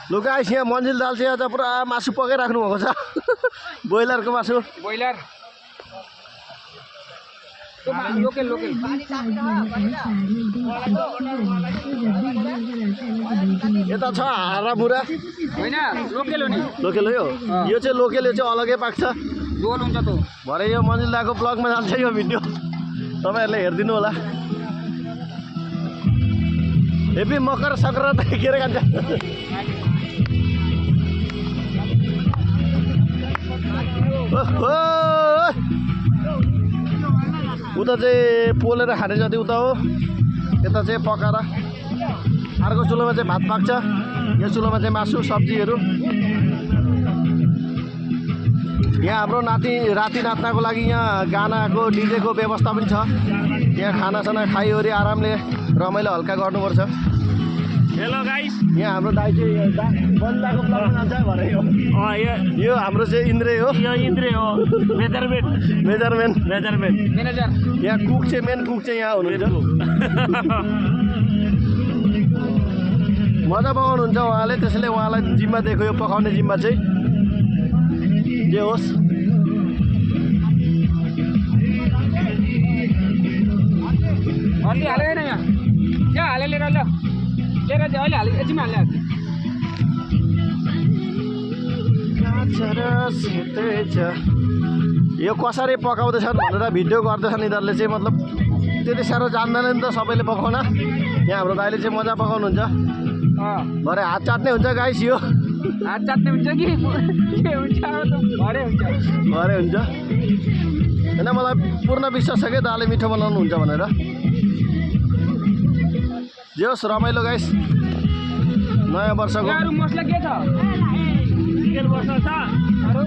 लु गाइस यहाँ मन्जिल दाल चाहिँ आज पुरा मासु पकाइराख्नु भएको छ ब्रोइलरको मासु ब्रोइलर लोकल यता छ हारा मुरा होइन लोकल हो नि लोकल हो यो चाहिँ लोकल यो चाहिँ अलग्गै पाक्छ जोल हुन्छ त भरे यो मन्जिल दाको ब्लगमा जान्छ यो भिडियो तपाईहरुले हेर्दिनु होला हेपी मकर संक्रान्ति के रे कान्छ उता चाहिँ पोलेर खाने जति उता हो यता चाहिँ पकाएर अर्को चुलोमा चाहिँ भात पाक्छ यो चुलोमा चाहिँ मासु सब्जीहरू यहाँ हाम्रो राति नाच्नको लागि यहाँ गानाको डीजेको व्यवस्था पनि छ यहाँ खानासाना खाइवरी आरामले रमाइलो हल्का गर्नुपर्छ हेलो गाइस यहाँ हाम्रो दाइ चाहिँ बन्दाको प्लगमा जान्छ भने यो हाम्रो चाहिँ इन्द्रे हो यो इन्द्रे हो मेजरमेन्ट म्यानेजर यहाँ कुक चाहिँ मेन कुक चाहिँ यहाँ हुनुहुन्छ मजा पकाउनुहुन्छ उहाँले त्यसैले उहाँलाई जिम्मा दिएको यो पकाउने जिम्मा चाहिँ जे होस् हल्दी हालेन यहाँ क्या हाले लिएर ल लिएर चाहिँ अहिले हाले एकछिन हाल्ने यो कसरी पकाउँदैछन् भनेर भिडियो गर्दैछन् यिनीहरूले चाहिँ मतलब त्यति साह्रो जान्दैन नि त सबैले पकाउन यहाँ हाम्रो दाइले चाहिँ मजा पकाउनुहुन्छ भरे हात चाट्ने हुन्छ गाइस यो हात चाट्ने हुन्छ कि के हुन्छ भरे हुन्छ होइन मलाई पूर्ण विश्वास छ कि दाले मिठो बनाउनु हुन्छ भनेर जे होस् रमाइलो गाइस नयाँ वर्षको मसला के छ चिकन मसला छ अरु